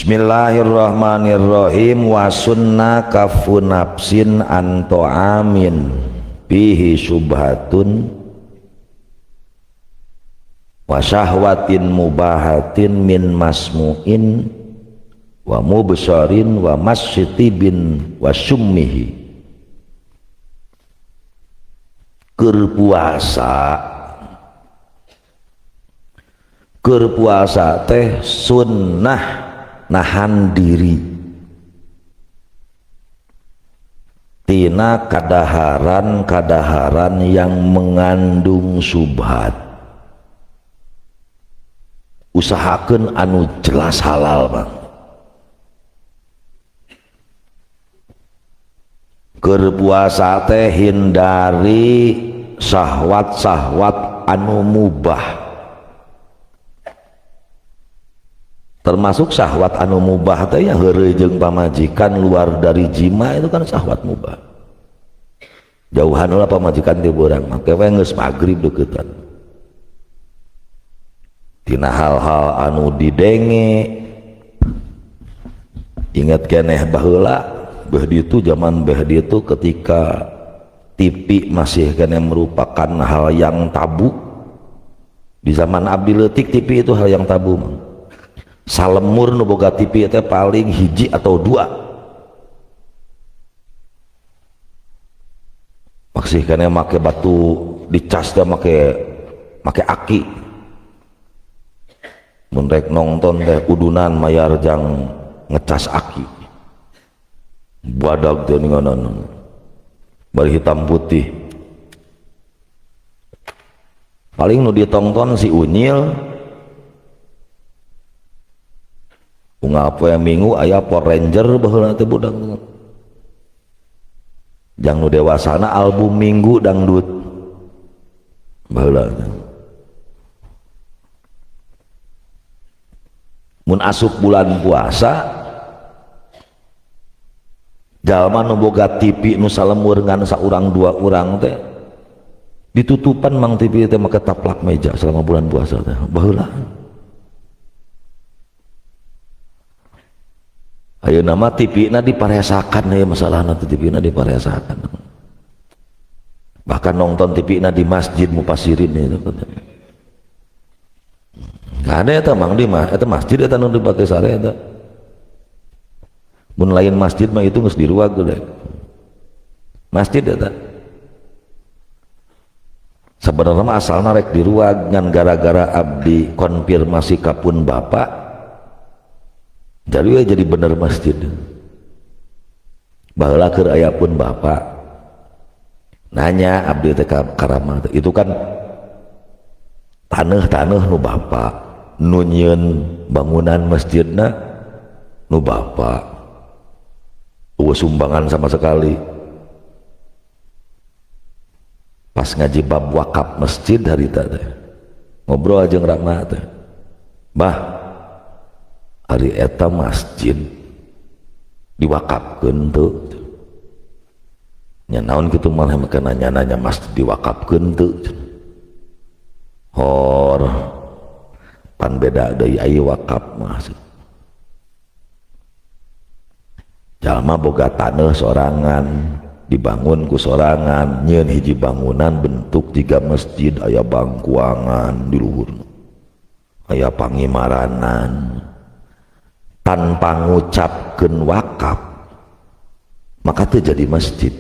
Bismillahirrahmanirrahim. Wa sunna kafu nafsin an ta'amin bihi syubhatun wa syahwatin mubahatin min masmu'in wa mubsarin wa masyitibin wa summihi. Keur puasa teh sunnah nahan diri tina kadaharan-kadaharan yang mengandung subhat. Usahakeun anu jelas halal, Bang. Keur puasa teh hindari syahwat-syahwat anu mubah, termasuk syahwat anu mubah teh ya heureuy jeung pamajikan luar dari jima, itu kan syahwat mubah. Jauhan lah pamajikan ti beurang, make we geus magrib deukeutan. Tina hal-hal anu didenge, ingat keneh baheula beuh ditu, zaman beuh ditu ketika TV masih keneh merupakan hal yang tabu. Di zaman abdi leutik TV itu hal yang tabu, Mang. Salemur nu boga TV teh paling hiji atau dua. Masih keneh make batu dicas teh make aki. Mun rek nonton teh udunan mayar jang ngecas aki. Badag teh ninganan. Bari hitam putih. Paling nu ditonton si Unyil. Unggal poe Minggu aya Power Ranger baheula teh budak. Jang nu dewasana album Minggu dangdut baheula. Mun asup bulan puasa jalma nu boga TV nu salemur ngan saurang dua urang teh ditutupan mang TV teh make taplak meja selama bulan puasa teh baheula. Ayeuna mah TV na diparesakan ya, masalahna teh TV na diparesakan. Bahkan nonton TV na di masjid mupasirin itu. Nggak ada eta mang di mah, eta masjid eta nu dipake sare eta. Mun lain masjid mah itu geus diruag gede. Masjid eta. Sebenarnya mah asalna rek diruag, ngan gara-gara abdi konfirmasi kapun bapak jadi jadi bener masjid. Baheula keur aya pun bapak nanya abdi teh ka karama teh, itu kan taneuh-taneuh nu bapak nu nyieun bangunan masjidna nu bapak, eueuh sumbangan sama sekali. Pas ngaji bab wakaf masjid harita teh ngobrol jeung Rama teh, bah ari eta masjid diwakafkeun teu? Nya naon kitu malah make nanya-nanya masjid diwakafkeun teu? Hor pan beda deui ai wakaf mah. Jalma boga taneuh sorangan dibangun ku sorangan, nyieun hiji bangunan bentuk jiga masjid, aya bangkuangan di luhur, aya pangimaranan, tanpa ngucapkeun wakaf maka teu jadi masjid.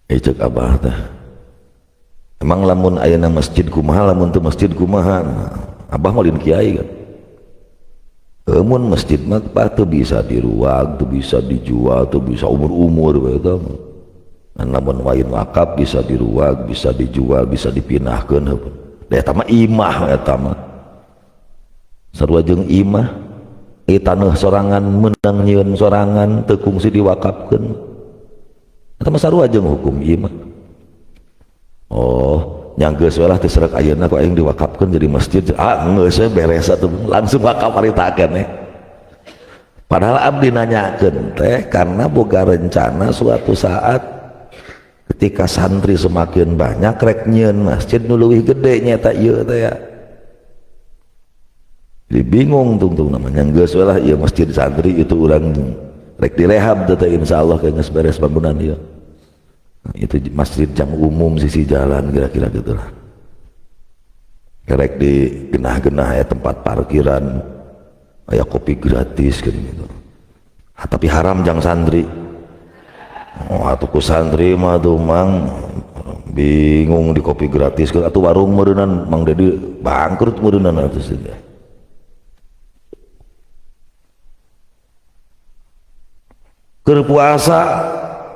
Cek abah teh, emang lamun ayeuna masjid kumaha, lamun teu masjid kumaha? Abah mah lain kiai kan. Mun masjid mah teu bisa diruag, teu bisa dijual, teu bisa umur-umur we eta mah. Ngan lamun wain wakaf bisa diruag, bisa dijual, bisa dipindahkeun heuh. Da eta mah imah eta mah. Sarua jeung imah, taneuh sorangan meunang nyieun sorangan teu kungsi diwakafkeun. Eta mah sarua jeung hukum imah. Oh, nya geus we lah teu serek ayeuna ku aing diwakafkeun jadi masjid. Ah, geus we beres atuh, langsung wakaf haritakeun eh. Padahal abdi nanyakeun teh karena boga rencana suatu saat ketika santri semakin banyak rek nyieun masjid nu leuwih gede nyata ieu teh ya. Jadi bingung tungtung namanya geus we lah ieu masjid santri itu urang rek direhab teh insyaallah kayak geus beres bangunan ieu. Nah, itu masjid jam umum sisi jalan kira-kira gitulah. Kerek di genah-genah ya tempat parkiran aya kopi gratis kan gitu. Ah, tapi haram jang santri. Oh, atuh ku santri mah tuh mang bingung di kopi gratis kan atuh warung meureunnan Mang Dedi bangkrut meureunnan atuh sih. Keur puasa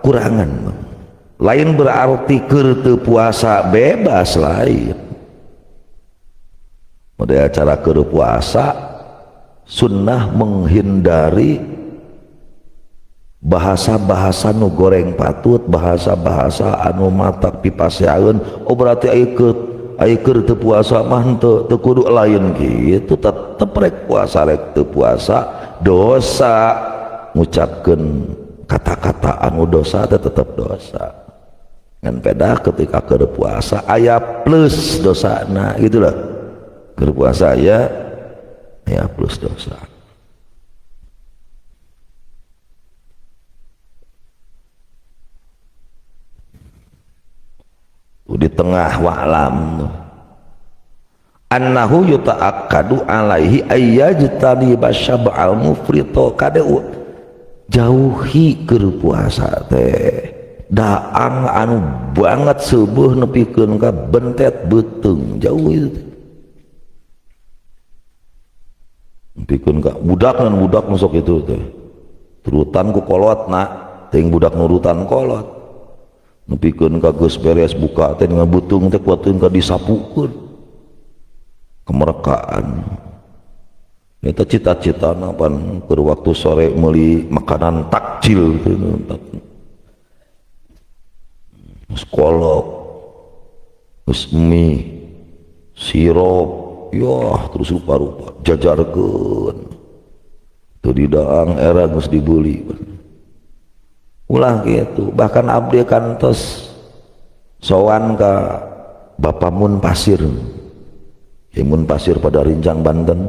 kurangan. Lain berarti keur teu puasa bebas lain. Model acara keur puasa sunnah menghindari bahasa-bahasa nu goreng patut, bahasa-bahasa anu matak pipaseaeun. Oh berarti aya keur teu puasa mah teu kudu lain kitu, tetep rek puasa rek teu puasa dosa. Ngucapkeun kata-kata anu dosa teh tetep dosa. Ngan pedah ketika keur puasa aya plus dosana gitu lah. Keur puasa aya plus dosa. Di tengah wa'lam annahu yuta'akkadu alaihi ayyajtaniba syab'al mufrito kade jauhi keur puasa teh daang anu banget seubeah nepikeun ka bentet beuteung jauhi teh nepikeun ka budak ngan budak masuk itu teh turutan ku kolotna teuing budak nurutan kolot nepikeun ka geus beres buka teh dengan beuteung teh kuateun ka disapukeun kemerekaan. Eta cita-citana pan keur waktu sore meuli makanan takjil geus kolok geus mie sirup yah terus rupa-rupa jajarkeun teu didaang era geus dibeli ulah kitu. Bahkan abdi kantos sowan ka Bapak Mun Pasir, Mun Pasir pada Rincang Banten,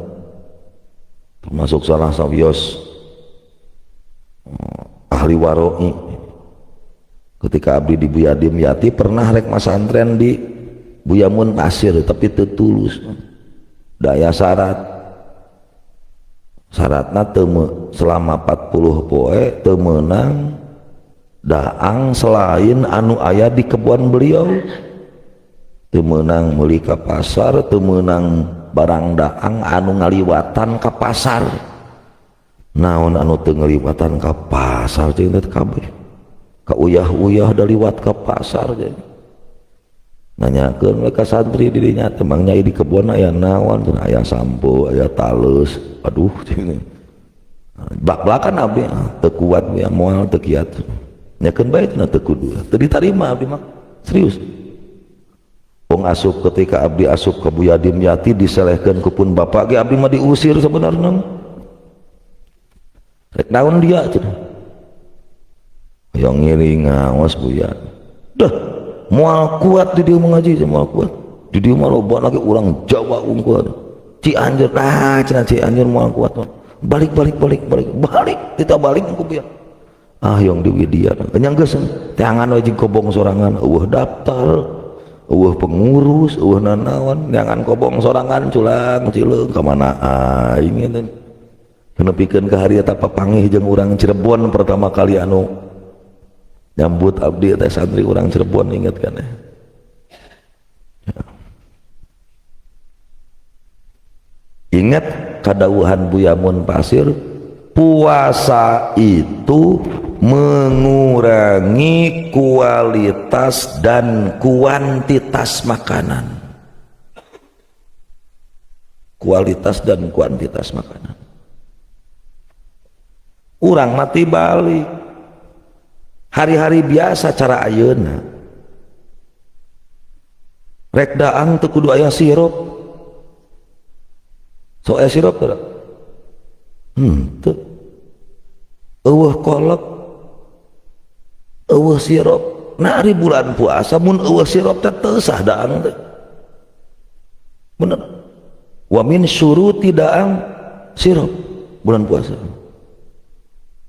termasuk salah sawios ahli waroi. Ketika abdi di Buya Dimyati pernah rek masantren di Buya Mun Pasir tapi teu tulus daya syarat syaratna teu selama 40 poe teu meunang daang selain anu aya di kebun beliau, teu meunang meuli ka pasar, teu meunang barang daang anu ngaliwatan ka pasar. Naon anu teu ngaliwatan ka pasar cing teh kabeh ka uyah-uyah da liwat ka pasar cing. Nanyakeun we ka santri di dinya teh mang nyai di kebon aya naon cenah, aya sampo aya taleus aduh cing. Bak-bakan abdi teu kuat ya moal teu kiat nyakeun bae cenah teu kudu teu ditarima abdi mah serius. Wong asup ketika abdi asup ke Buya Dimyati diselehkeun ku pun bapak ge abdi mah diusir sebenarnya. Rek naon dia cenah. Hoyong ngiring ngaos Buya. Dah moal kuat di dieu mengaji moal kuat. Di dieu mah loba lagi urang Jawa unggul. Cianjur ah cenah Cianjur moal kuat. Balik balik balik balik balik kita balik ku Buya. Ah yang di Widya kenyang geus teangan we jeung kobong sorangan eueuh daftar eueuh pengurus eueuh nanaon neangan kobong sorangan culang cileung ka mana aing teh nepikeun ka hari eta papanggih jeung urang Cirebon pertama kali anu nyambut abdi teh santri urang Cirebon inget kan ya. Ingat kadawuhan Buya Mun Pasir, puasa itu mengurangi kualitas dan kuantitas makanan. Kualitas dan kuantitas makanan. Urang mati balik. Hari-hari biasa cara ayeuna. Rek daang teu kudu aya sirup. So aya sirup teu? Teu. Eueuh kolek, eueuh sirup. Nah ari bulan puasa mun eueuh sirup teh teu sah daang teh. Bener. Wa min syuruti daang sirup bulan puasa.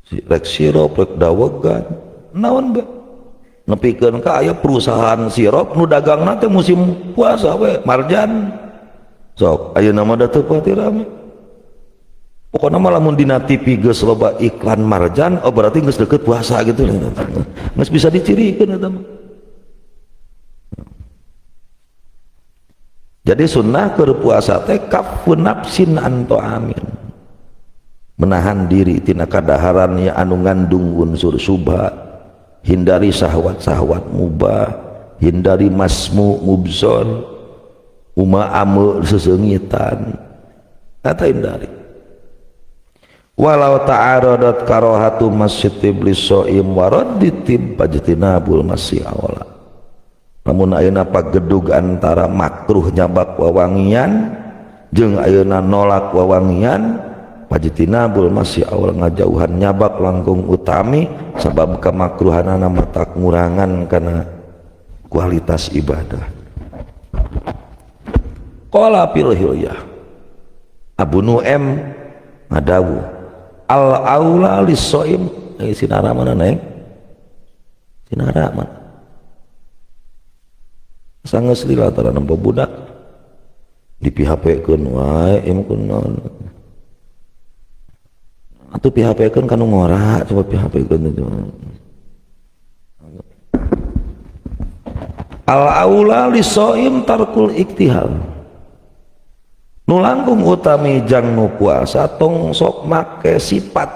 Rek sirup rek dawegan naon be nepikeun ka aya perusahaan sirup nu dagangna teh musim puasa we marjan sok ayeuna mah da teu pati rame. Pokoknya mah lamun dina TV geus loba iklan marjan, oh berarti geus deket puasa gitu. Geus bisa dicirikeun eta mah. Jadi sunnah keur puasa teh kafun nafsin an ta'amin. Menahan diri tina kadaharan ya anu ngandung unsur subha, hindari syahwat-syahwat mubah, hindari masmu mubzon, uma ame sesengitan, kata hindari. Walau ta'aradat karohatu masjid iblis soim waraditib pajtinabul masih awala. Namun ayeuna pagedug antara makruh nyabak wawangian jeung ayeuna nolak wawangian, pajtinabul masih awal ngajauhan nyabak langkung utami sabab kamakruhanana mata ngurangan kana kualitas ibadah. Qala fil hilyah Abu Nu'aim ngadawu al aula lisoim sinara mana neng sinara mana sanggeus lila tara nempo budak di PHP keun wae ieu mah naon atuh PHP keun kanu ngora coba PHP keun itu. Al aula lisoim tarkul iktihal nu langkung utami jang nu puasa tong sok make sifat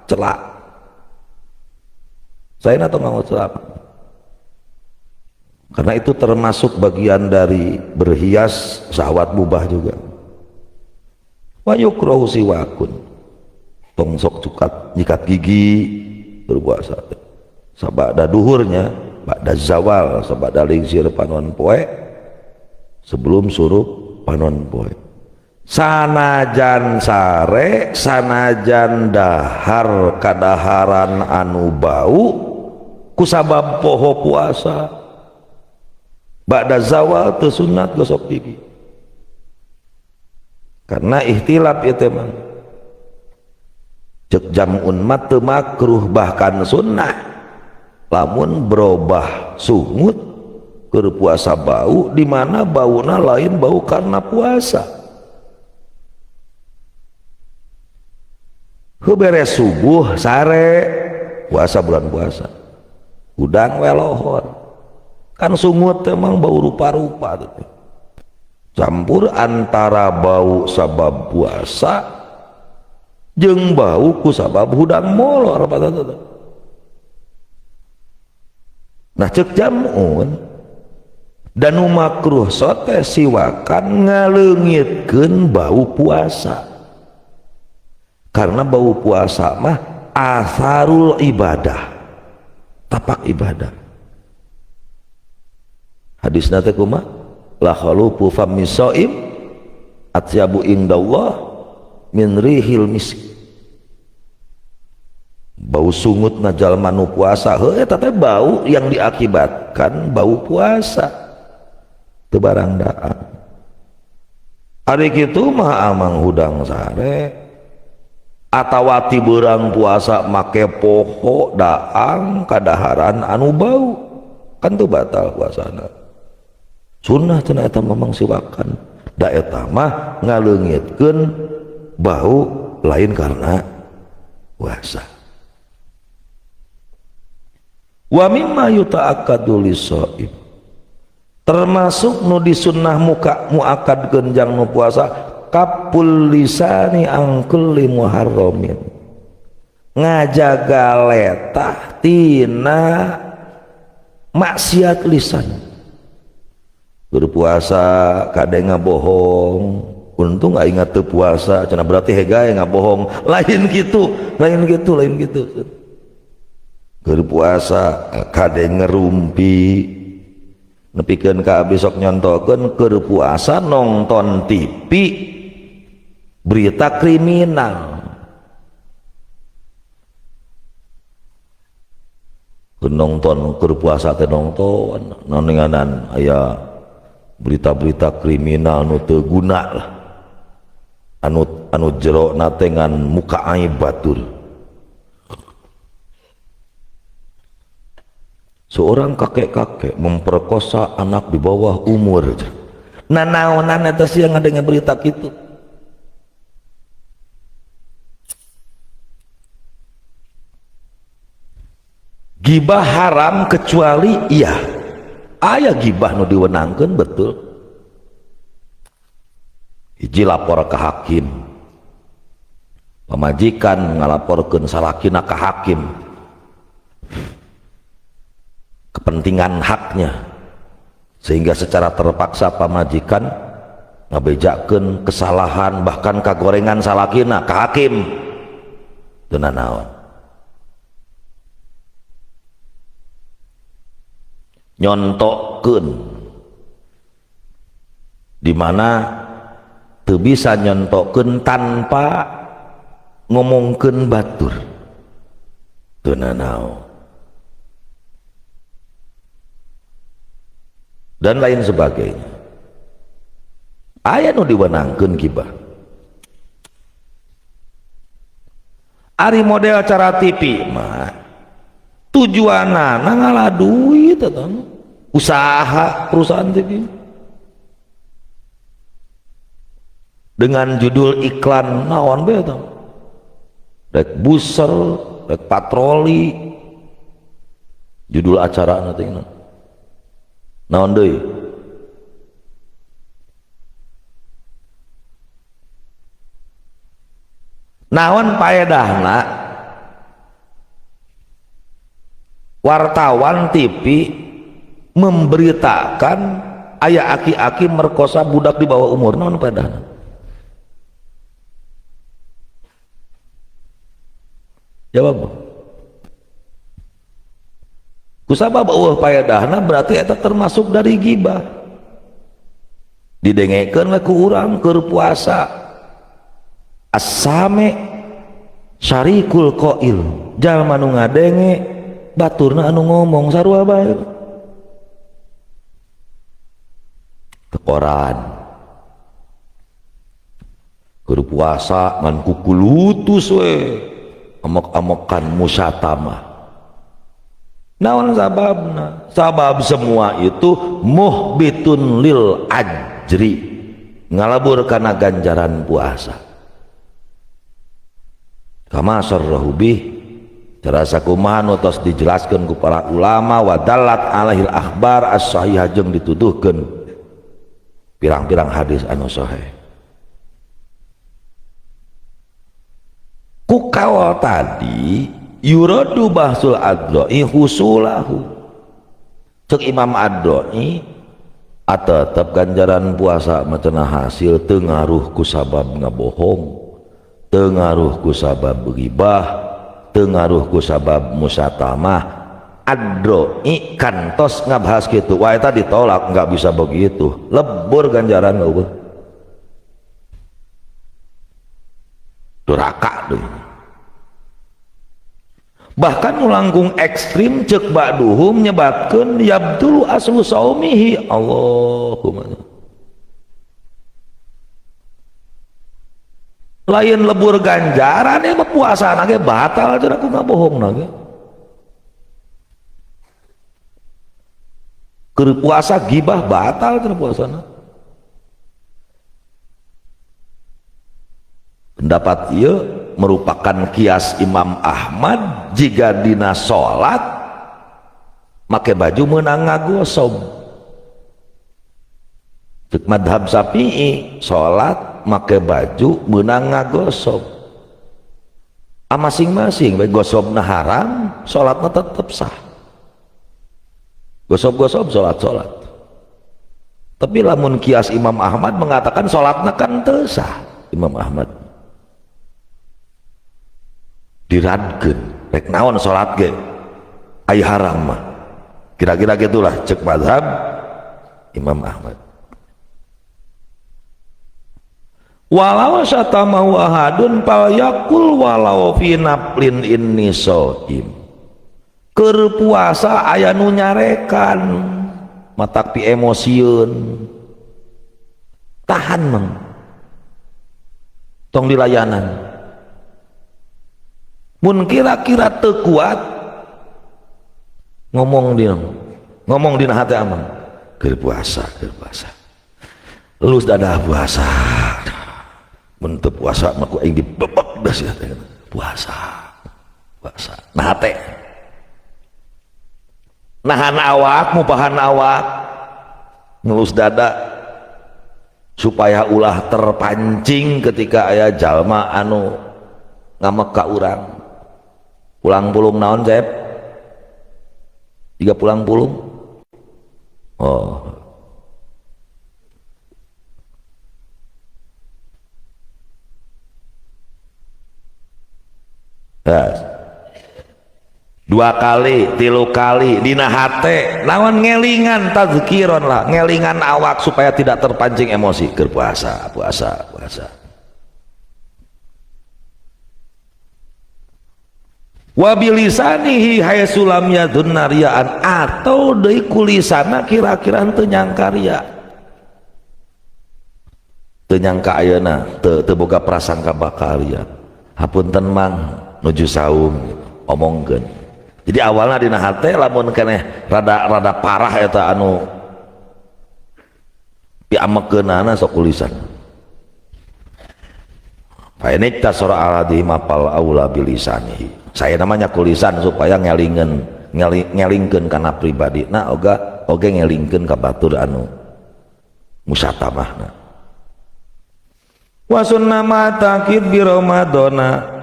celak. Saya atau nggak celak, karena itu termasuk bagian dari berhias syahwat mubah juga. Wa yukrahu siwakun tong sok cukat nyikat gigi berpuasa sabada duhurnya ba'da zawal sabada lingsir panon poe sebelum surup panon poe. Sanajan sare sanajan dahar kadaharan anu bau kusabab poho puasa ba'da zawal teu sunat gosok gigi karena ikhtilaf ieu mah. Cek jamun mah teu makruh bahkan sunnah lamun berubah sungut keur puasa bau di mana bauna lain bau karena puasa. Beres subuh sare puasa bulan puasa udang welohor kan sungut emang bau rupa-rupa gitu. Campur antara bau sabab puasa jeung bau ku sabab hudang molor. Nah cek jamun dan makruh sote siwakan ngaleungitkeun bau puasa karena bau puasa mah asarul ibadah tapak ibadah. Hadisna teh kumaha la khalufu fammi shaim atyabu indallah min rihil misk. Bau sungut na jalma nu puasa heuh eta teh bau yang diakibatkan bau puasa teu barang daang. Ari kitu mah amang hudang sare atawa ti beurang puasa make poho daang kadaharan anu bau kan teu batal puasana. Sunnah cenah eta mamang siwakan da eta mah ngaleungitkeun bau lain karena puasa. Wa mimma yuta'akkadu lis-shaim termasuk nu disunnah muka muakadkeun jang nu puasa kapul lisani angkulli muharramin ngajaga letah tina maksiat lisan. Berpuasa kade ngabohong, untung aing teu puasa cenah berarti hegae ngabohong, lain gitu lain gitu lain gitu. Berpuasa kade ngerumpi nepikeun ka abdi sok nyontokeun keur puasa nonton TV berita kriminal. Nonton keur puasa teh nonton noninganan aya berita-berita kriminal nu teu guna lah. Anu anu jero nate ngan muka aib batur. Seorang kakek-kakek memperkosa anak di bawah umur. Nah, naonan eta sia ngadenge berita kitu. Gibah haram kecuali iya. Aya gibah nu diwenangkeun betul. Hiji lapor ke hakim. Pamajikan ngalaporkeun salakina ka hakim. Kepentingan haknya. Sehingga secara terpaksa pamajikan ngabejakeun kesalahan bahkan kagorengan salakina ka hakim. Teu nanaon. Nyontokkeun di mana teu bisa nyontokkeun tanpa ngomongkeun batur. Teu nanaon. Dan lain sebagainya. Aya nu diwenangkeun gibah. Ari model acara TV mah tujuanana ngalah duit eta usaha perusahaan TV dengan judul iklan naon bae eta, rek buser rek patroli judul acara nanti naon deui. Naon paedahna wartawan TV memberitakan aya aki-aki merkosa budak di bawah umur, naon paedahna? Jawab. Kusabab eueuh paedahna berarti eta termasuk dari gibah. Didengekeun we ku urang keur puasa. As-same syarikul qail, jalma nu ngadenge baturna anu ngomong sarua bae. Tekoran keur puasa ngan kukulutus we amok-amokan musatamah. Naon sababna? Sabab semua itu muhbitun lil ajri, ngalabur kana ganjaran puasa. Kama sarrahu bih, terasa kumaha nu tos dijelaskeun ku para ulama wa dallat alaihil akhbar as-sahihah jeung dituduhkeun pirang-pirang hadis anu sahih. Ku kawal tadi yuradu bahsul adloi husulahu, cek Imam Adloi tetep ganjaran puasa macana hasil teu ngaruh ku sabab ngabohong, teu ngaruh ku sabab ghibah, teu ngaruh ku sabab musatamah. Adloi kantos ngabahas kitu, wah eta ditolak, nggak bisa begitu, lebur ganjaran eueuh duraka deui. Bahkan nu langkung ekstrim cek ba'duhum nyebatkeun yabdulu aslu saumihi. Allahumma lain lebur ganjaran ya mah puasana ge batal cenah ku ngabohongna ge. Keur puasa gibah batal cenah puasana. Pendapat ieu merupakan kias Imam Ahmad jika dina salat make baju meunang ngagosob. Cek madhab Syafi'i salat make baju meunang ngagosob. Ah, masing-masing bae gosobna haram, salatna tetep sah. Gosob-gosob salat-salat. Tapi lamun kias Imam Ahmad mengatakan salatna kan teu sah Imam Ahmad. Diradkeun rek naon salat ge ai haram mah. Kira-kira gitulah cek mazhab Imam Ahmad. Walau satamahu ahadun fal yakul walau fi naflin inni shaim. Keur puasa aya nu nyarekan matak pi emosieun, tahan mang. Tong dilayanan. Mun kira-kira teu kuat ngomong dia, ngomong dina hati amang, keur puasa, keur puasa. Lus dadah puasa. Mun teu puasa mah ku aing dibebek dah sia teh. Puasa. Puasa. Nah hate. Nahan awak, mupahan awak, ngelus dada supaya ulah terpancing ketika aya jalma anu ngamek ka urang. Pulang pulung naon, Cep? Tiga pulang pulung. Oh. Yes. 2 kali, 3 kali dina hate naon ngelingan tazkiron lah, ngelingan awak supaya tidak terpancing emosi. Keur puasa, puasa, puasa. Wa bilisanihi haitsu lam yadhunna riyaan, atau deui kulisana kira-kira teu nyangka riya. Teu nyangka ayeuna, teu boga prasangka bakal riya. Hapunten mang nuju saum omongkeun. Jadi awalnya dina hate lamun keneh rada parah eta anu piamekeunana sok kulisan. Fa in iktasara ala hadhihi mapal aula bilisanihi. Saya namanya kulisan supaya ngelingkeun kana pribadi. Nah oge ngelingkeun ka batur anu musatamahna. Wa sunnah ma taqid bi Ramadana.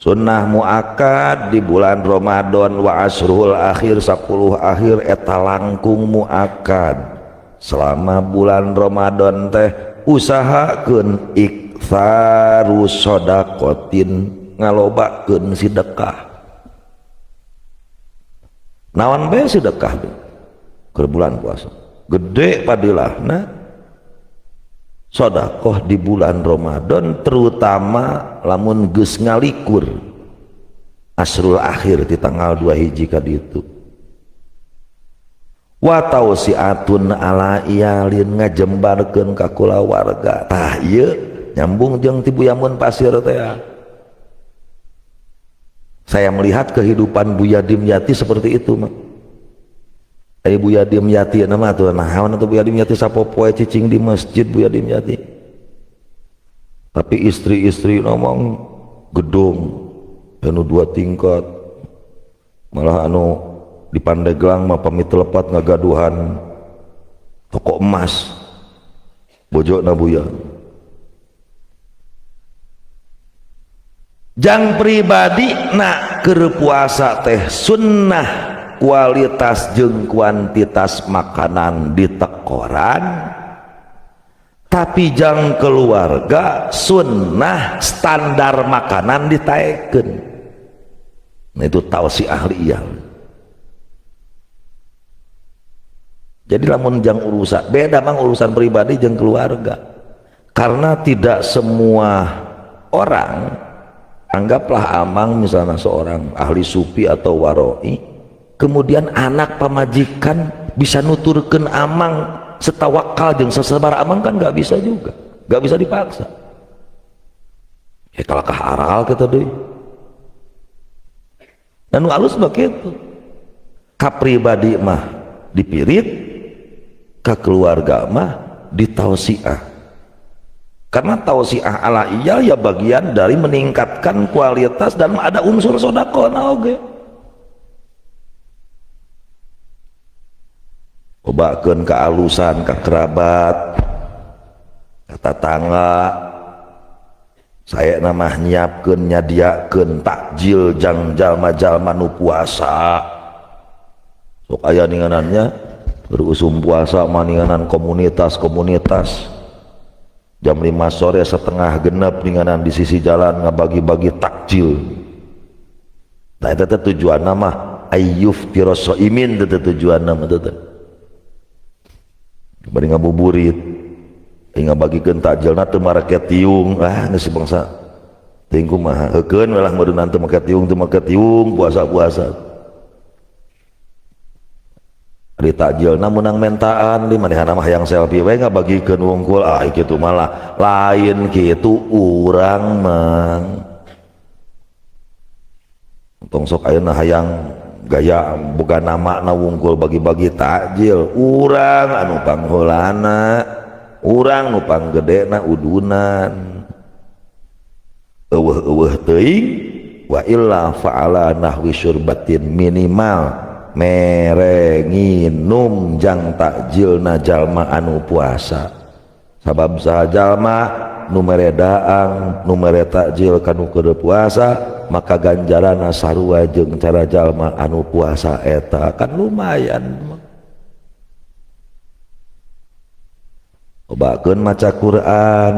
Sunnah muakkad di bulan Ramadan wa asrul akhir 10 akhir eta langkung muakkad. Selama bulan Ramadan teh usahakeun iktsaru shadaqatin, ngalobakeun sedekah. Naon bae sedekah teh keur bulan puasa. Gede padilahna sedekah di bulan Ramadan, terutama lamun geus ngalikur asrul akhir di tanggal 2 hiji ka ditu. Wa tausiatun ala iyalin, ngajembarkeun ka kulawarga. Tah ieu nyambung jeung ti Buya Mun Pasir teh. Saya melihat kehidupan Buya Dimyati seperti itu mah. Aya Buya Dimyati nama tuh, naon atuh Buya Dimyati sapopoe cicing di masjid Buya Dimyati. Tapi istri-istri ngomong gedung anu 2 tingkat, malah anu di Pandeglang mah pamit lepat ngagaduhan toko emas bojona Buya. Jang pribadi nak keur puasa teh sunnah kualitas jeung kuantitas makanan ditekoran, tapi jang keluarga sunnah standar makanan ditaekeun. Nah itu tausiah ahli iyal. Jadi lamun jang urusan beda mang urusan pribadi jeung keluarga, karena tidak semua orang, anggaplah amang misalnya seorang ahli sufi atau waroi, kemudian anak pamajikan bisa nuturkeun amang setawakal jeung sesebar amang, kan nggak bisa juga, nggak bisa dipaksa. Ya kalakah aral kita deui. Dan nu alus begitu, ka pribadi mah dipirit, ka keluarga mah ditausiah. Karena tausiah ala iyal ya bagian dari meningkatkan kualitas dan ada unsur sedekah na oge. Obakeun kealusan ka kerabat, ka tatangga. Saya nama nyiapkeun nyadiakeun takjil jang jalma-jalma nu puasa. Sok aya ninganannya berusum puasa maninganan komunitas-komunitas. Jam 5 sore setengah genep ninganan di sisi jalan ngabagi-bagi takjil. Nah itu teh tujuan nama ayyuf tirosoimin, itu teh tujuan nama itu teh. Bari ngabuburit, ngabagikeun takjilna teu marake tiung, ah geus bangsa. Teuing kumaha, heukeun we lah meureunnan teu make tiung, teu make tiung puasa-puasa. Di takjilna meunang mentaan di manehna mah hayang selfie we ngabagikeun wungkul, ah kitu malah lain kitu urang mang. Tong sok ayeuna hayang gaya boga namana wungkul bagi-bagi takjil, urang anu pangheulana, urang nu panggedena udunan. Eueuh-eueuh teuing wa illa fa'ala nahwi syurbatin, minimal mere nginum jang takjilna jalma anu puasa. Sabab saha jalma nu mere daang, nu mere takjil kanu keur puasa, maka ganjaranna sarua jeung cara jalma anu puasa eta, kan lumayan. Lobakeun maca Quran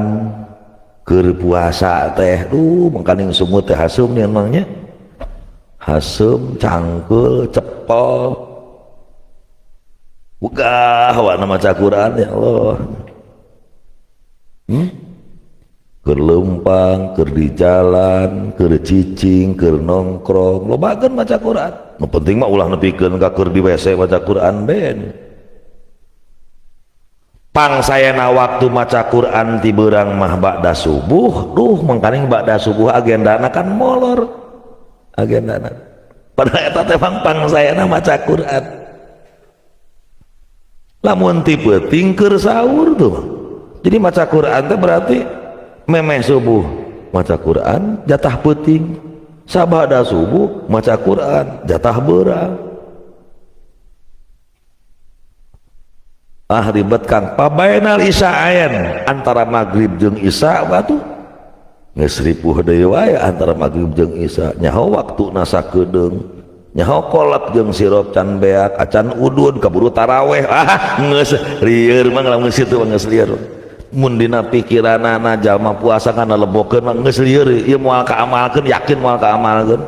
keur puasa teh, duh mangkaning sumut teh haseum nih emangnya. Haseum, cangkeul, cepol. Wegah warna maca Quran ya Allah. Keur leumpang, keur di jalan, keur cicing, keur nongkrong, lobakeun maca Quran. Nu penting mah ulah nepikeun ka keur di WC maca Quran ben. Pang sayana waktu maca Quran ti beurang mah ba'da subuh, duh mangkaning ba'da subuh agendana kan molor. Agendana. Padahal eta teh pang sayana maca Quran. Lamun ti peuting keur sahur tuh. Jadi maca Quran teh berarti memeh subuh maca Quran jatah peuting, sabada subuh maca Quran jatah beurang. Ah ribet Kang, pabainal isya'ain antara maghrib jeung isya batu geus ripuh deui wae antara maghrib jeung isya, nyaho waktuna sakedeung, nyaho kolak jeung sirup can beak acan udud kaburu taraweh, ah geus lieur mah lamun situ mah geus lieur. Mun dina pikiranana jalma puasa kana lebokeun mah geus lieur, ieu moal kaamalkeun, yakin moal kaamalkeun.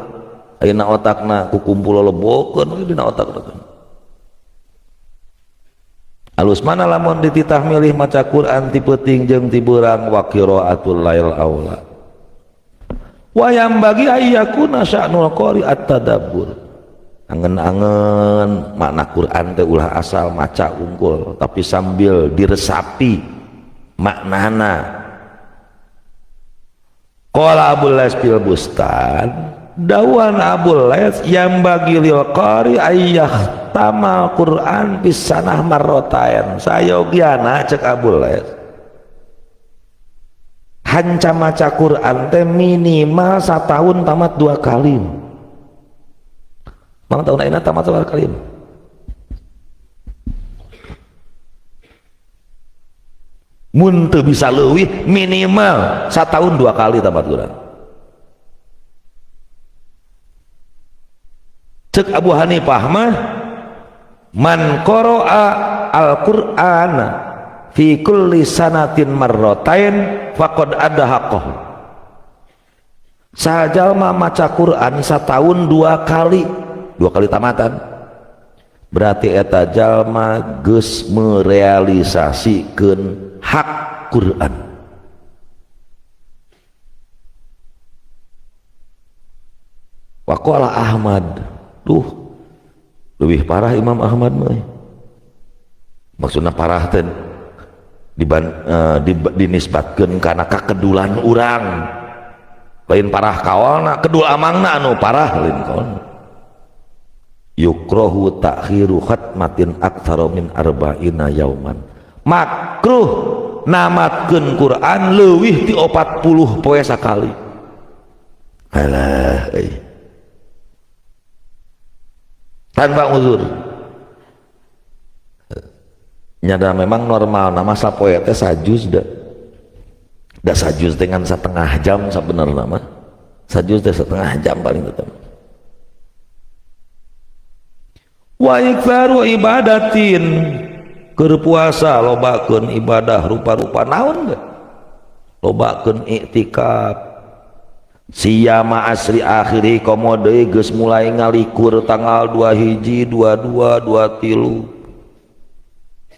Ayeuna otakna kukumpul lebokeun dina otakna. Alus mana lamun dititah milih maca Quran ti peuting jeung ti beurang, wa qiraatul lail aula. Wa yang bagi ayyakuna sya'nul qari at-tadabbur. Angen-angen makna Quran teh ulah asal maca unggul, tapi sambil diresapi maknana. Qala Abu Lais fil Bustan, dawan Abu Lais yang bagi lil qari ayyah tamal Quran pisanah marrotain. Sayogiana cek Abu Lais, hanca maca Quran teh minimal setahun tamat 2 kali. Mang tahun ayeuna tamat 2 kali. Mun teu bisa leuwih minimal setahun 2 kali tamat Quran. Cek Abu Hanifah mah man qara'a al-Qur'ana fi kulli sanatin marratain faqad adda haqqahu. Sajalma maca Quran setahun 2 kali, 2 kali tamatan, berarti eta jalma geus merealisasikeun hak Quran. Waqala Ahmad, duh lebih parah Imam Ahmad mah. Maksudna parah teh dinisbatkeun kana kakedulan urang. Lain parah kaolna, kedul amangna anu parah lain kaolna. Yukrohu ta'khiru khatmatin aktsara min arba'ina yauman. Makruh namatkeun Quran leuwih ti 40 poe sakali. Alah euy. Tanpa uzur. Nyada memang normal nama sapoe teh sajuz da. Da sajuz dengan setengah jam sabenerna mah. Sajuz teh setengah jam paling tetep. Wa iktsaru ibadatin, keur puasa lobakeun ibadah rupa-rupa naon ge. Lobakeun iktikaf. Siyama asri akhiri komo deui geus mulai ngalikur tanggal 2 hiji, 22, 23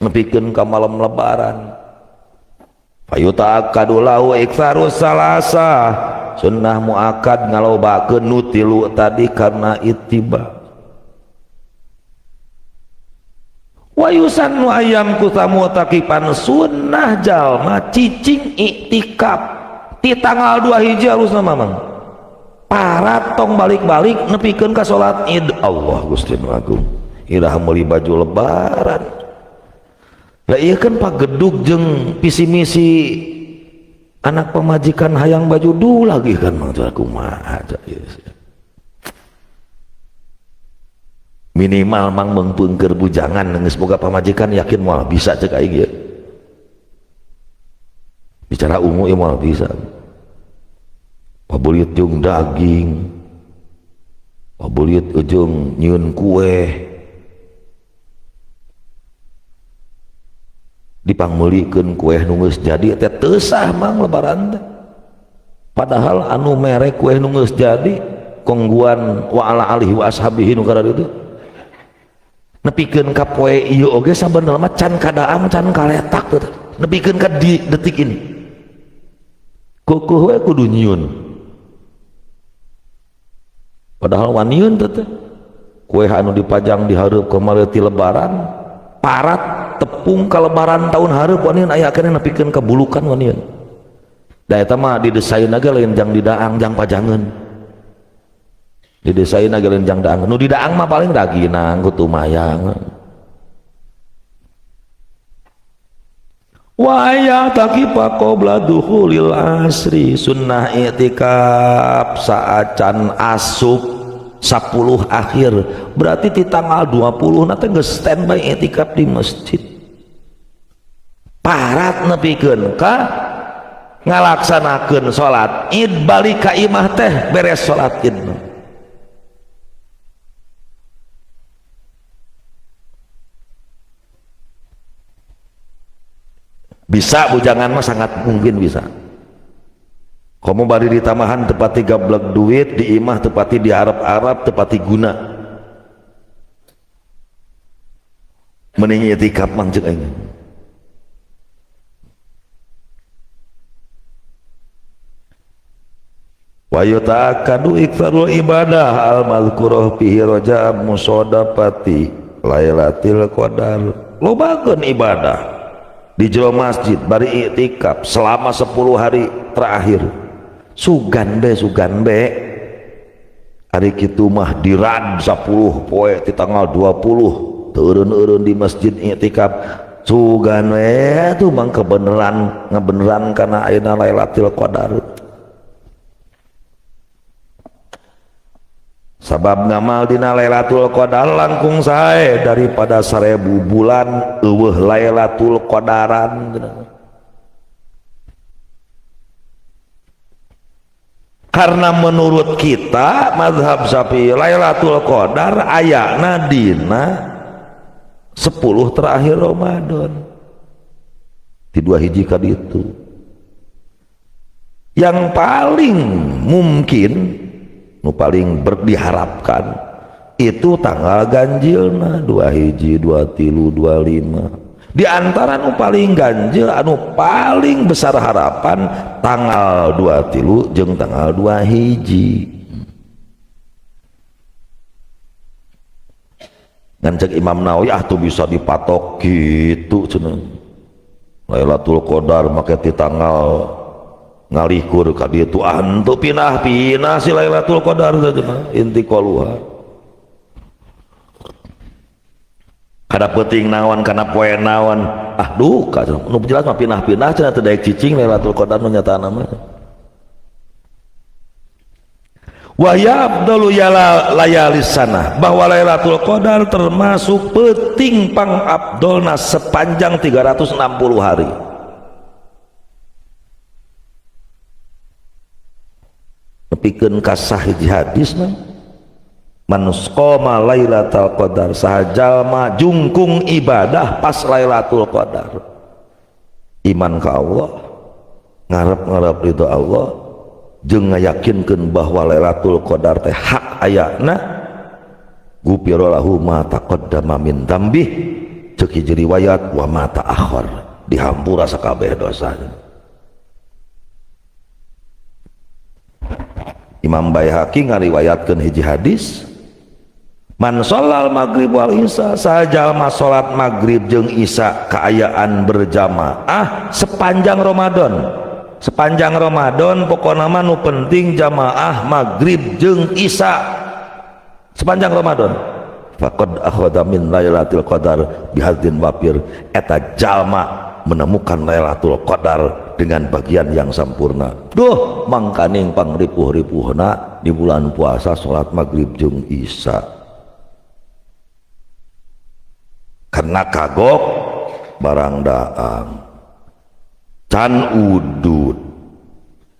nepikeun ka malam lebaran. Fayuta'akkadu lahu iktsaru salasa, sunnah muakkad ngalobakeun nu tilu tadi karena ittiba. Wa yusannu ayam kutamu takipan sunnah jalma cicing iktikaf di tanggal 2 hiji harusna mamang parat tong balik-balik nepikeun ka salat Id. Allah Gusti nu agung, iraha meuli baju lebaran. Lah ieu kan pagedug jeung visi misi anak pemajikan hayang baju du lagi kan mang kumaha ieu. Minimal mang mengpengker bujangan geus boga pamajikan yakin moal bisa cek aing ieu. Bicara ungu ieu moal bisa. Pabuliut jeung daging, pabuliut jeung nyieun kue, dipangmeulikeun kue nu geus jadi teh teu sah mang lebaran teh. Padahal anu mere kue nu geus jadi kongguan wa ala alihi wa ashabihi nu kada ditu. Nepikeun ka poe ieu oge sabenerna mah can kadaang can kaletak teh. Nepikeun ka di detik ini. Kukuh we kudu nyieun. Padahal waniun teh kue anu dipajang di hareup kamari ti lebaran parat tepung ka lebaran tahun hareup waniun aya keneh nepikeun ka bulukan waniun. Da eta mah didesain ge lain jang didaang jang pajangeun. Didesain ge lain jang daang. Nu didaang mah paling daginang kutu mayang. Wa ya taqifa qabla dukhulil asri sunnah i'tikaf saacan asup 10 akhir berarti di tanggal 20 nanti geus standby i'tikaf di masjid parat nepikeun ka ngalaksanakeun salat Id balik ka imah teh beres salat Id. Bisa bujangan mah sangat mungkin bisa. Kamu bari ditambahan tepati gablek duit di imah tepati di Arab-Arab tepati guna. Mending itikaf mang ceuk aing. Wa yuta'akkadu iktsarul ibadah al mazkurah fihi raja musodapati lailatul qadar. Lobakeun ibadah di jero masjid bari iktikaf selama 10 hari terakhir. Sugan be sugan be ari kitu mah dirad 10 poe di tanggal 20 teureun-eureun di masjid iktikaf sugan we tuh mang kebeneran ngabeneran kana ayeuna Lailatul Qadar. Sabab ngamal dina Lailatul Qadar langkung sae daripada 1000 bulan eueuh Lailatul Qadaran. Karena menurut kita mazhab Syafi'i Lailatul Qadar ayana dina 10 terakhir Ramadan. Di 2 hiji ka ditu. Yang paling mungkin nu paling berdiharapkan itu tanggal ganjilna 2 hiji, 2 tilu, 25. Di antara nu paling ganjil anu paling besar harapan tanggal 2 tilu jeung tanggal 2 hiji. Ngan cek Imam Nawawi ah tuh bisa dipatok gitu cenah. Lailatul Qadar make ti tanggal ngalikur ka dieu tuh ah henteu pinah-pinah si Lailatul Qadar teh cenah intiqaluha. Kada peuting naon kana poe naon ah duka cenah nu jelas mah pinah-pinah cenah teu daek cicing Lailatul Qadar nu nyatana mah. Wa ya afdalu layalis sanah bahwa Lailatul Qadar termasuk peuting pangabdolna sepanjang 360 hari. Nepikeun ka sahih hadis mah man qama Lailatul Qadar saha jalma jungkung ibadah pas Lailatul Qadar iman ka Allah ngarep-ngarep ridho Allah jeung ngayakinkeun bahwa Lailatul Qadar teh hak ayana gufira lahu ma taqaddama min dzambih ceuk hiji riwayat wa ma ta'akhkhar dihampura sakabeh dosana. Imam Baihaqi ngariwayatkeun hiji hadis Man sholal maghrib wal isya, sajalma salat maghrib jeung isya kaayaan berjamaah sepanjang Ramadan. Sepanjang Ramadan pokona mah nu penting jamaah maghrib jeung isya sepanjang Ramadan. Faqad akhadha min lailatul qadar bihadzin wafir, eta jalma menemukan Lailatul Qadar dengan bagian yang sempurna. Duh, mangkaning pangripuh-ripuhna di bulan puasa salat maghrib jeung isya. Karena kagok barang daang, can udud,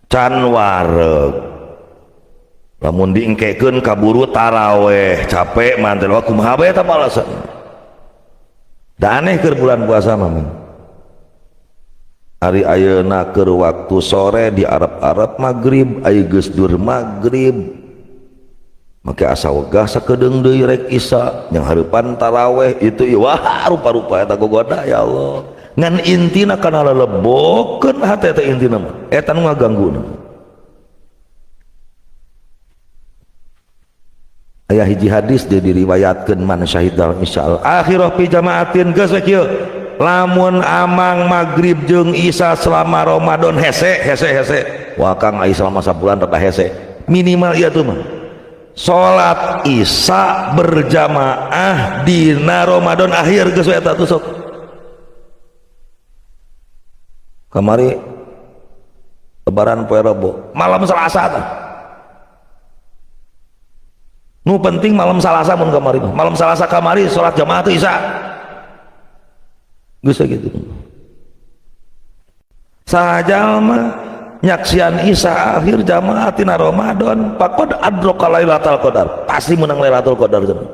can wareg, lamun diengkekeun kaburu taraweh capek mantel wah kumaha bae eta balasan. Da aneh keur bulan puasa mah. Ari ayeuna keur waktu sore di Arab-Arab maghrib, aya geus dur maghrib. Make asa wegah sakedeung deui rek isya, yang hareupan taraweh itu wah rupa-rupa eta gogoda ya Allah. Ngan intina kana lelebokeun hate teh intina mah. Eta nu ngagangguna. Aya hiji hadis dia diriwayatkeun man syahidal isyal akhirah fi jamaatin geus we kieu. Lamun amang maghrib jeung isya selama Ramadan hese hese hese. Wah Kang ai selama sabulan rada hese. Minimal ieu tuh mah. Salat isya berjamaah dina Ramadan akhir geus we eta tuh sok. Kamari lebaran poe Rebo, malam Selasa tah. Nu penting malam Selasa mun kamari mah. Malam Selasa kamari salat jamaah teh isya. Geus gitu. Sajalma nyaksian isya akhir jamaah tina Ramadan faqad adraka Lailatul Qadar, pasti menang Lailatul Qadar cenah.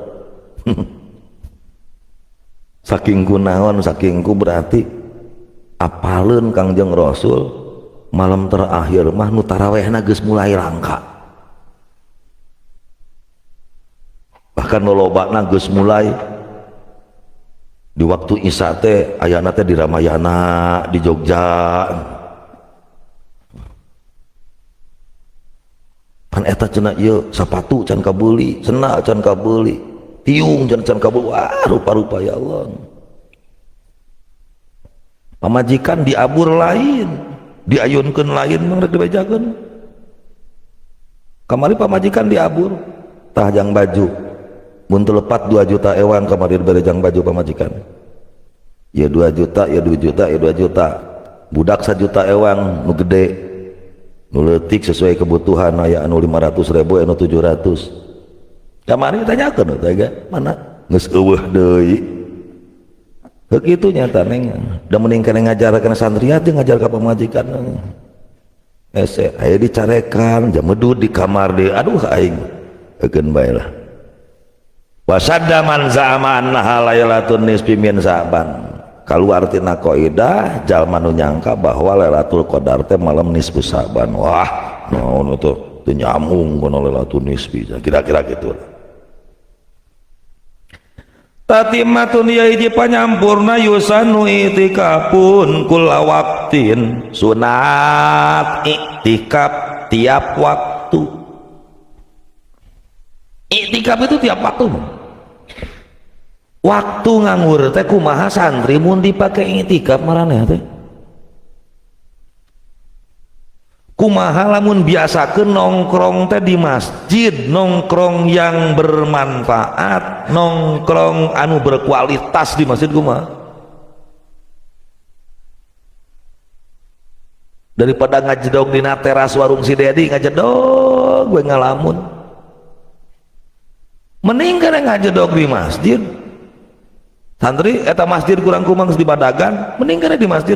Saking ku naon, saking ku berarti apaleun Kangjeng Rasul malam terakhir mah nu tarawehna geus mulai langka, bahkan lolobana geus mulai di waktu isya teh ayana teh di Ramayana di Jogja. Pan eta cenah ieu sapatu can kabeuli, sendal can kabeuli, tiung can kabeuli, wah rupa-rupa ya Allah. Pamajikan diabur lain, diayunkeun lain mah rek dibejakeun. Kamari pamajikan diabur, tah jang baju. Mun teu lepat 2 juta ewang kamari dibere jang baju pamajikan. Ya 2 juta, ya 2 juta, ya 2 juta. Budak 1 juta ewang nu gede. Nu leutik sesuai kebutuhan aya anu 500.000 anu 700. Kamari tanyakeun teh ge, mana geus eueuh deui. Heuk kitu nyata neng. Da mending kana ngajar kana santriat jeung ngajar ka pamajikan. Hese aya dicarekan, jamedud di kamar deui. Aduh aing. Eukeun bae lah. Wasadda man za'ama annaha lailatun nisfi min Sa'ban. Kaluar tina kaidah jalma nu nyangka bahwa Lailatul Qadar teh malam nisfu Sa'ban. Wah, naon itu teu nyambung kana Lailatul nisfi. Kira-kira gitu. Tatimatun ya hiji panyampurna yusanu itikafun kula waqtin, sunat iktikaf tiap waktu. Iktikaf itu tiap waktu. Waktu nganggur teh kumaha santri mun dipake iktikaf maraneh teh. Kumaha lamun biasakeun nongkrong teh di masjid, nongkrong yang bermanfaat, nongkrong anu berkualitas di masjid kumaha? Daripada ngajedog dina teras warung si Dedi, ngajedog gue ngalamun. Mending kana ngajedog di masjid. Santri eta masjid kurang kumang di Badagan, mending kana di masjid.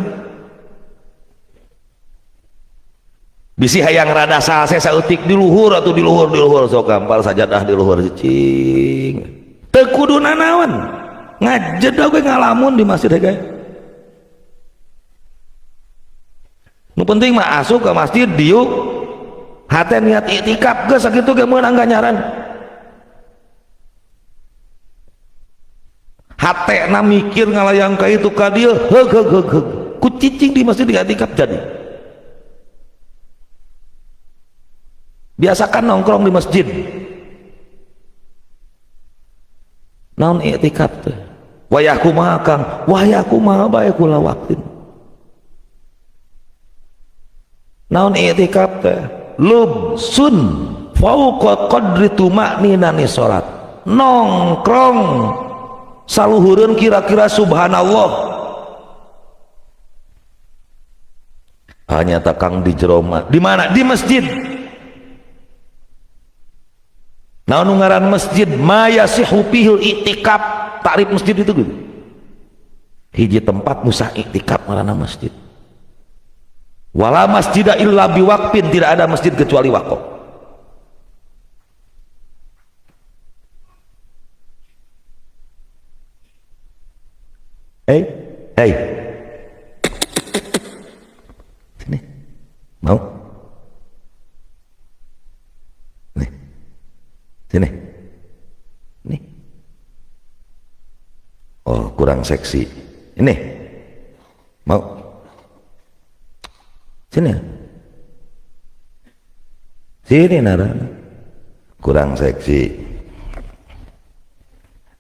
Bisi hayang rada salse saeutik di luhur atau di luhur di luhur sok gampal sajadah di luhur cicing. Teu kudu nanaon. Ngajedog we ngalamun di masjid hege. Nu penting mah asup ke masjid diuk hate niat iktikaf geus sakitu ge meunang ganjaran. Hatena mikir ngalayang ka itu ka dieu heug heug heug heug. Ku cicing di masjid diiktikaf jadi. Biasakan nongkrong di masjid. Naon i'tikaf teh? Wayah kumaha Kang? Wayah kumaha bae kula waktin. Naon i'tikaf teh? Lubsun fauqa qadri tuma'ninani salat. Nongkrong saluhureun kira-kira subhanallah. Hanya takang di jero di mana? Di masjid. Naon ngaran masjid? Ma yasihu fihil i'tikaf. Takrif masjid itu gitu. Hiji tempat musah i'tikaf ngaranna masjid. Wala masjida illa biwaqfin, tidak ada masjid kecuali wakaf. Hey, hey. Sini. Mau? Nih. Sini. Nih. Oh, kurang seksi. Ini. Mau? Sini. Sini Nara. Kurang seksi.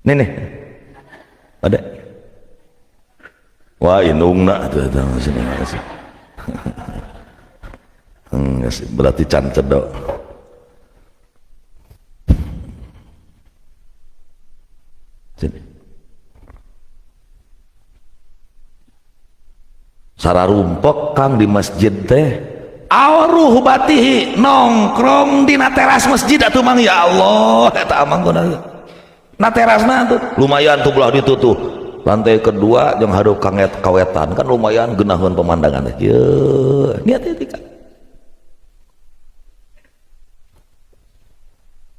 Nih nih. Ada. Wah, indungna tuh sini sini. Berarti can cedok. Sini. Sararumpek Kang di masjid teh awruh batihi nongkrong dina teras masjid atuh Mang, ya Allah eta amang kuna na terasna tuh lumayan tuh belah ditu tuh lantai kedua jeung hadeup ka kawetan kan lumayan geunaheun pemandangan teh. Yeuh, niat itikaf.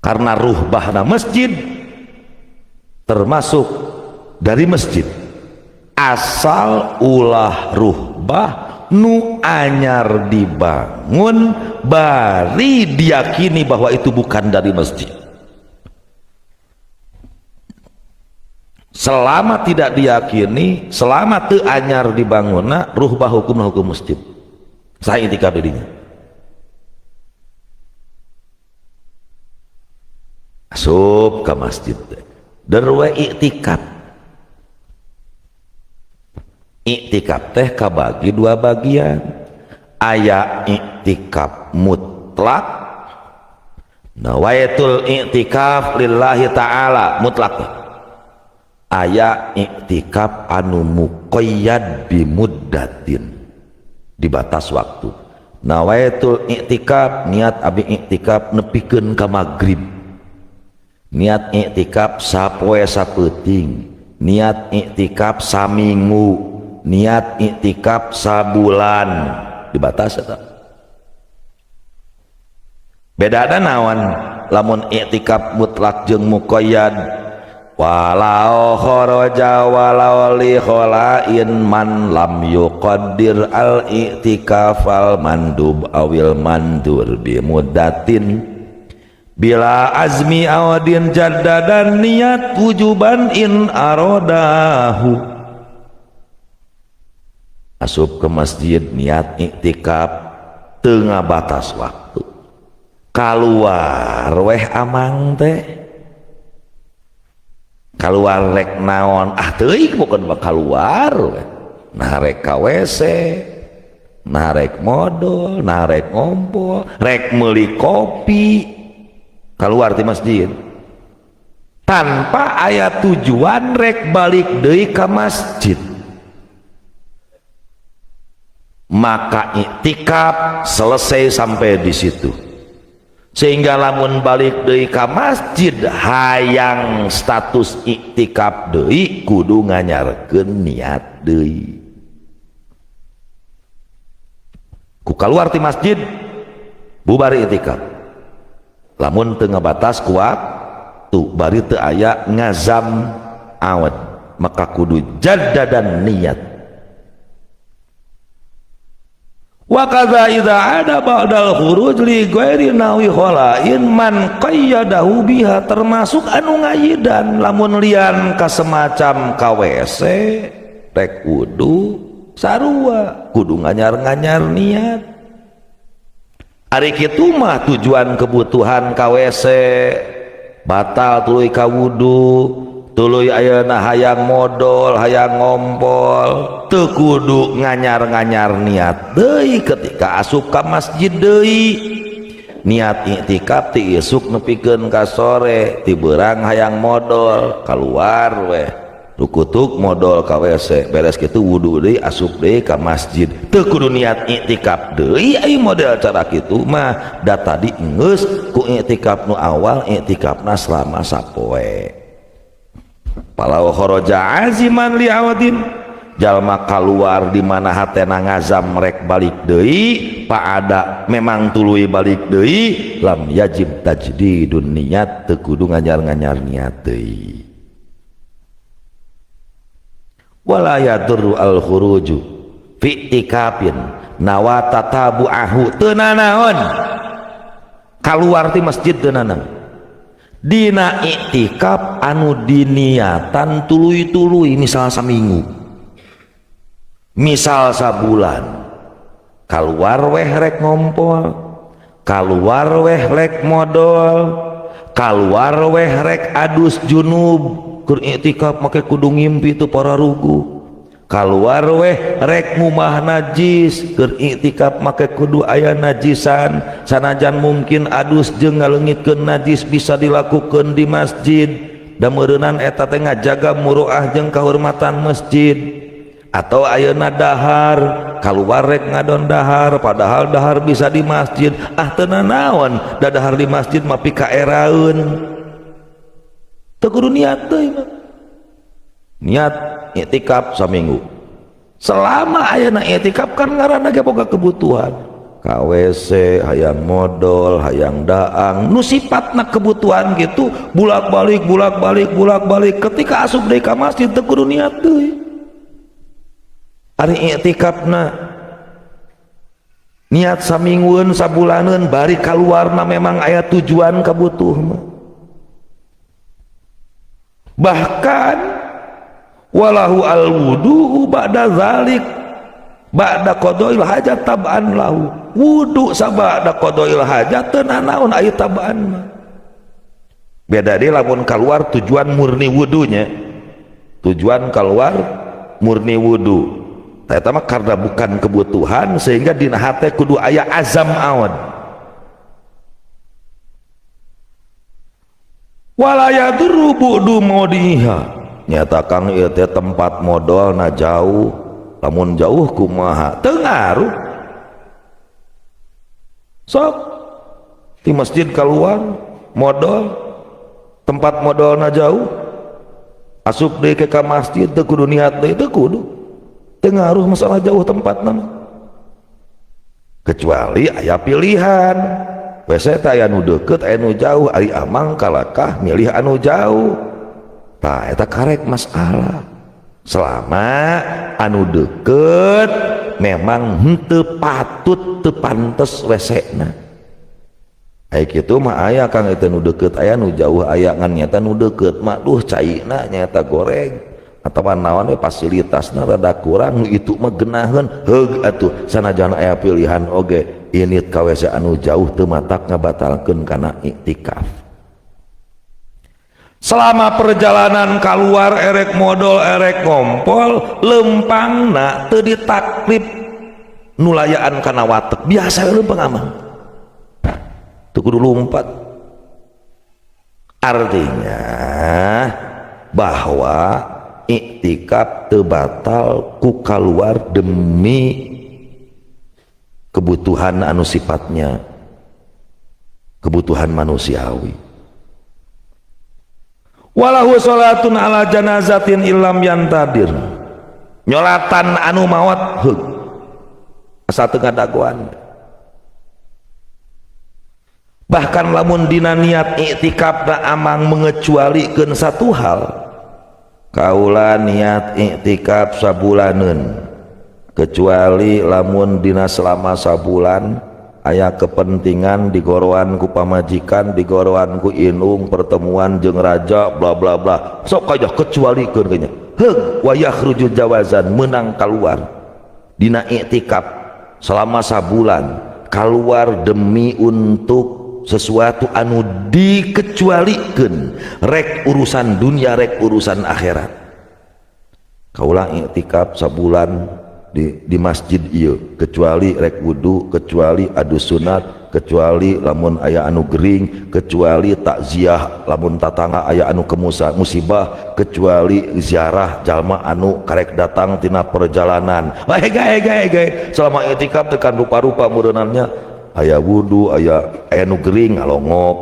Karena ruhbahna masjid termasuk dari masjid, asal ulah ruhbah nu anyar dibangun bari diyakini bahwa itu bukan dari masjid. Selama tidak diyakini, selama teu anyar dibangunna, ruhbah hukum hukum masjid. Sah itikaf dirinya. Asup ke masjid derwe iktikaf. Iktikaf teh kabagi dua bagian. Aya iktikaf mutlak, nawaitul iktikaf lillahi ta'ala mutlak. Aya iktikaf anu muqayyad bimuddatin, dibatas waktu. Nawaitul iktikaf, niat abi iktikaf nepikeun ka magrib, niat iktikaf sapoe sapeuting, niat iktikaf saminggu, niat iktikaf sabulan, dibatas eta. Bedana naon lamun iktikaf mutlak jeung muqayyad? Walau kharaja walau li kholain man lam yuqaddir al iktikafal mandub awil mandur bi muddatin bila azmi awadin jaddadan niat wujuban in arodahu. Asup ke masjid niat iktikaf tengah batas waktu, kaluar weh amang teh, kaluar rek naon, ah teuing bukan mah kaluar weh, nah rek ka WC, nah rek modol, nah rek ngompol, rek meuli kopi, keluar di masjid tanpa aya tujuan rek balik deui ka masjid, maka iktikaf selesai sampai di situ. Sehingga lamun balik deui ka masjid hayang status iktikaf deui kudu nganyarkeun niat deui. Ku kaluar ti masjid bubar iktikaf. Lamun teu ngabatas ku waktu bari teu aya ngazam awet, maka kudu jaddadan niat. Wa kadza idza ada ba'dal khuruj li ghairi nawi kholain man qayyadahu biha, termasuk anu ngayidan lamun lian ka semacam ka WC rek wudu sarua kudu nganyar-nganyar niat. Ari kitu mah tujuan kebutuhan ka WC batal tuluy ka wudu, Tuluy ayeuna hayang modol, hayang ngompol, teu kudu nganyar-nganyar niat deui ketika asup ka masjid deui. Niat iktikaf ti isuk nepikeun ka sore, ti beurang hayang modol, keluar weh. Rukutuk modol ka WC, beres kitu wudu deui, asup deui ka masjid. Teu kudu niat iktikaf deui ai model cara kitu mah, da tadi geus ku iktikaf nu awal iktikafna selama sapoe. Falau kharaja aziman liawadin, jalma kaluar di mana hatena ngazam rek balik deui, paada memang tuluy balik deui, lam yajib tajdidun niat, teu kudu nganyar-nganyar niat deui. Wala yadurru al khuruju fi iktikafin nawa tatabu'ahu, teu nanaon kaluar ti masjid teu nanaon dina iktikaf anu diniatan tuluy-tuluy, misal saminggu, misal sabulan, kaluar weh rek ngompol, kaluar weh rek modol, kaluar weh rek adus junub, keur iktikaf make kudu ngimpi teu pararugu, kaluar weh rek ngumah najis, keur iktikaf make kudu aya najisan, sanajan mungkin adus jeung ngaleungitkeun najis bisa dilakukeun di masjid, da meureunan eta teh ngajaga muruah jeung kahormatan masjid. Atau ayeuna dahar, kaluar rek ngadon dahar, padahal dahar bisa di masjid, ah teu nanaon da dahar di masjid mah pikaeraeun, teu kudu niat deui mah. Niat iktikaf saminggu, selama ayeuna iktikaf kan ngaranna ge boga kebutuhan ka WC, hayang modol, hayang daang, nu sifatna kebutuhan gitu, bulak-balik bulak-balik bulak-balik, ketika asup deui ka masjid teu kudu niat deui. Ari iktikafna niat saminggueun, sabulaneun, bari kaluarna memang aya tujuan kabutuh mah. Bahkan walahu al wudu ba'da zalik ba'da qadail hajat tab'an lahu, wudu sabada qadail hajat teu nanaon aya tab'an mah. Beda deui lamun keluar tujuan murni wudunya, tujuan keluar murni wudu eta mah karena bukan kebutuhan sehingga dina hate kudu aya azam awan. Wala yadurru bu'du maudiha, nyata kang ieu teh tempat modolna jauh, lamun jauh kumaha teu ngaruh, sok di masjid keluar modol, tempat modolna jauh, asup deui ke ka masjid teu kudu niat deui, teu kudu, teu ngaruh masalah jauh tempat mah, kecuali aya pilihan WC teh aya nu deukeut aya nu jauh, ari amang kalakah milih anu jauh, tah eta karek masalah. Selama anu deukeut memang henteu patut teu pantes WC-na, aya kitu mah aya kang eta nu deukeut aya nu jauh aya, ngan nyata nu deukeut mah duh caina nyata goreng atawa naon we fasilitasna rada kurang, itu mah geunaheun heug atuh sanajan aya pilihan oge init ka WC anu jauh teu matak ngabatalkeun kana iktikaf. Selama perjalanan keluar erek modol erek ngompol lempangna teu ditaklif nulayaan kana watek, biasa lempang amang teu kudu lumpat. Artinya bahwa iktikaf teu batal ku kaluar demi kebutuhan anu sifatnya kebutuhan manusiawi. Walahu salatun ala janazatin illam yantadir, nyolatan anu maot heug asa teu ngadagoan. Bahkan lamun dina niat iktikafna amang mengecualikeun satu hal, kaula niat iktikaf sabulaneun kecuali lamun dina selama sabulan aya kepentingan digoroan ku pamajikan, digoroan ku inung, pertemuan jeung raja bla bla bla, sok aja kecualikeun kayaknya heug wa yakhruju jawazan, menang keluar dina iktikaf selama sabulan, keluar demi untuk sesuatu anu dikecualikeun rek urusan dunia rek urusan akhirat. Kaula iktikaf sabulan di masjid ieu kecuali rek wudu, kecuali adu sunat, kecuali lamun aya anu gering, kecuali takziah lamun tatangga aya anu kemusa musibah, kecuali ziarah jalma anu karek datang tina perjalanan. Wah, ega selama iktikaf tekan rupa-rupa mureunannya aya wudu, aya aya nu gering ngalongok,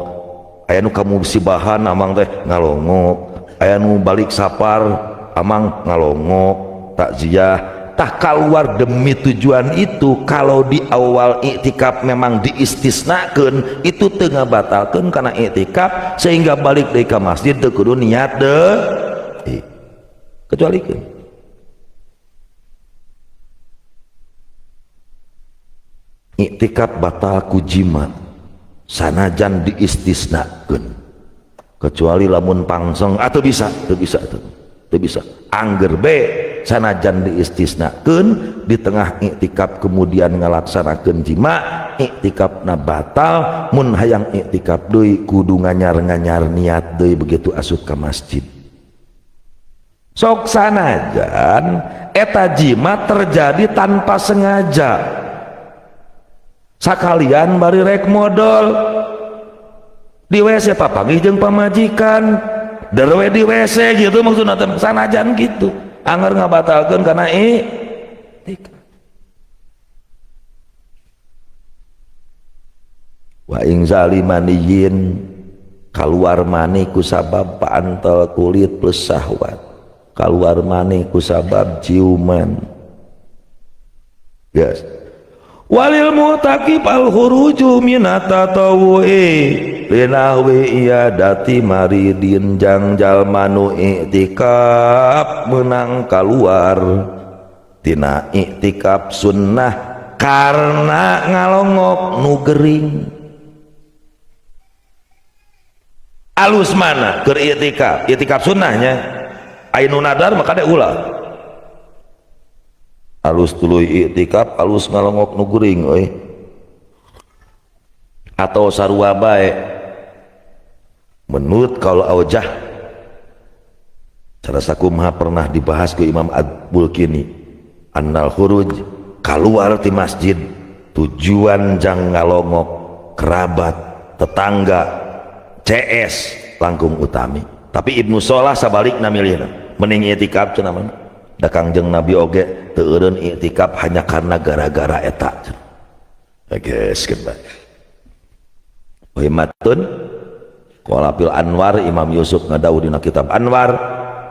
aya nu kamusibahan amang teh ngalongok, aya nu balik sapar amang ngalongok takziah. Tah keluar demi tujuan itu, kalau di awal iktikaf memang diistisnakeun itu teu ngabatalkeun kana iktikaf, sehingga balik deui ka masjid teu kudu niat deui, kecualikeun. Iktikaf batal ku jima sanajan diistisnakeun, kecuali lamun pangseng atau bisa teu bisa teu bisa angger be sanajan diistisnakeun di tengah iktikaf kemudian ngalaksanakeun jima, iktikafna batal. Mun hayang iktikaf deui kudu nganyar-nganyar niat deui begitu asup ka masjid. Sok sanajan eta jima terjadi tanpa sengaja, sakalian bari rek modal di WC papanggih jeung pamajikan derwe di WC gitu maksudna teh, sanajan gitu anggar ngabatalkeun kana iktikaf. Wa inzali maniyin kaluar mani ku sabab paantel kulit plus syahwat, kaluar mani ku sabab ciuman. Yes. Walil mutakib al khuruju minat tatawu'i linahwi iyadati maridin jang jalma nu iktikaf menang kaluar tina iktikaf sunnah karena ngalongok nu gering. Alus mana keur iktikaf, iktikaf sunnahnya aya nu nadar maka teh ulah alus tuluy iktikaf alus ngalongok nu gering euy atau sarua bae. Menurut kaul aujah cara sakumaha pernah dibahas ke Imam Ad-Bulkini, annal khuruj kaluar ti masjid tujuan jang ngalongok kerabat tetangga CS langkung utami. Tapi Ibnu Solah sabalikna milihna mending iktikaf cenah mah. Da Kangjeng Nabi oge teu eureun iktikaf hanya karena gara-gara eta. Geus keun. Muhimmatun qala fil Anwar, Imam Yusuf ngadawuh dina kitab Anwar,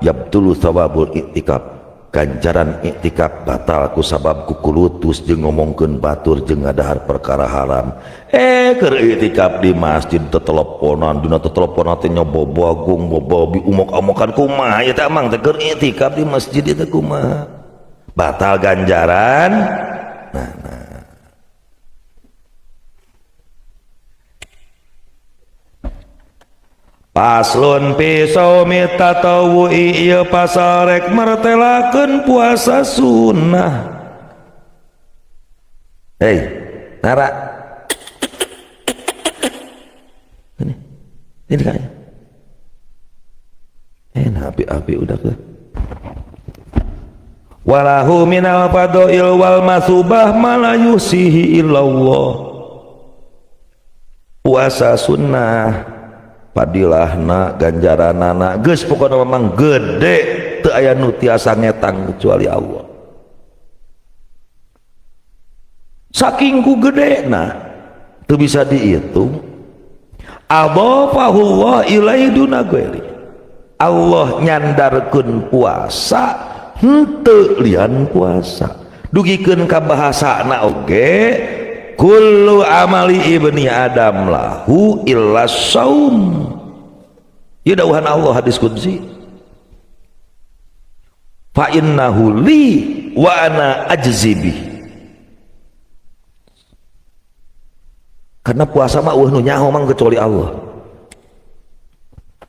yabtulu thawabul iktikaf, ganjaran iktikaf batal ku sabab kukulutus jeung ngomongkeun batur jeung ngadahar perkara haram. Keur iktikaf di masjid teteleponan, dina teteleponan teh nyoba bagung bobobi umok-omokan kumaha ieu teh amang teh keur iktikaf di masjid ieu teh kumaha batal ganjaran. Nah. Paslon fi shaumi tatawwu'i ieu pasal rek martelakeun puasa sunnah. Hei, Nara. Ini kayaknya. Nah, api-api udah ke. Walahu minal fadail wal masubah ma la yusihi illallah. Puasa sunnah padilahna ganjaranana geus pokona memang gede teu aya nu tiasa ngetang kecuali Allah. Saking ku gedena teu bisa dihitung. Adhafahu Allah ilaihi duna ghairi. Allah nyandarkeun puasa henteu lian puasa. Dugikeun ka bahasana oge kullu amali ibni adam lahu illa shaum. Ieu dawuhan Allah hadis qudsi. Fa innahu li wa ana ajzi bih. Karena puasa mah eueuh nu nyaho mang kecuali Allah.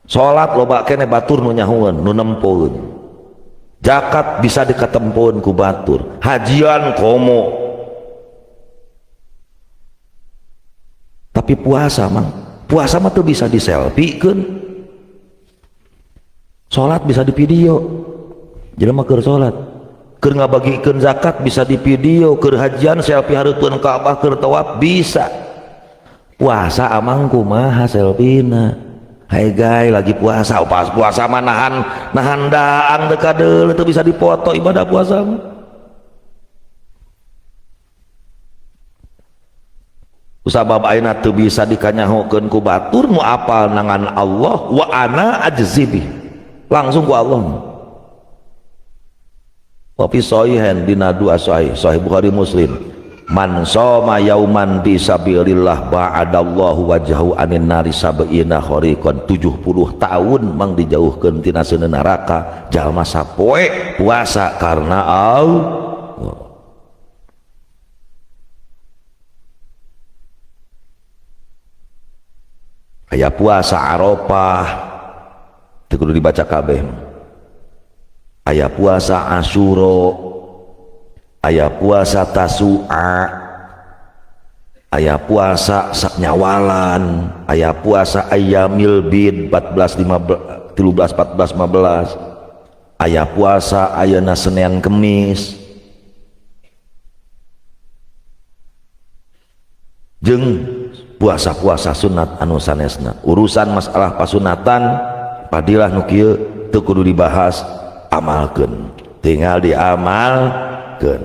Salat loba keneh batur nu nyahoeun, nu nempoeun. Zakat bisa dikatempoeun ku batur, hajian komo. Tapi puasa mang, puasa mah tuh bisa di selfie kan. Salat bisa di video. Jelema keur salat, keur ngabagikeun zakat bisa di video, keur hajian selfie hareupeun Ka'bah, keur tawaf bisa. Puasa amang kumaha selfie-na? Hai guys, lagi puasa. Oh, pas puasa mah nahan nahan daang teu kadeuleu, teu bisa dipoto ibadah puasa mah. Sabab ayeuna teu bisa dikanyahokeun ku batur nu apal nangan Allah wa ana ajzi bih. Langsung ku Allah. Wa fi sahihain, dina dua sahih, sahih Bukhari Muslim. Man shoma yauman fi sabilillah ba'adallahu wajhahu anin nari sab'ina khariqan, 70 tahun mang dijauhkeun tina seuneu neraka jalma sapoe puasa karena Allah. Aya puasa Arafah teu kudu dibaca kabeh. Aya puasa Asyura, aya puasa Tasu'a, aya puasa Nyawalan, aya puasa Ayyamil Bid 14 15 13 14 15, aya puasa ayeuna Senin Kemis. Jeung puasa-puasa sunat anu sanesna. Urusan masalah pasunatan padilah nu kieu teu kudu dibahas, amalkeun, tinggal diamalkeun.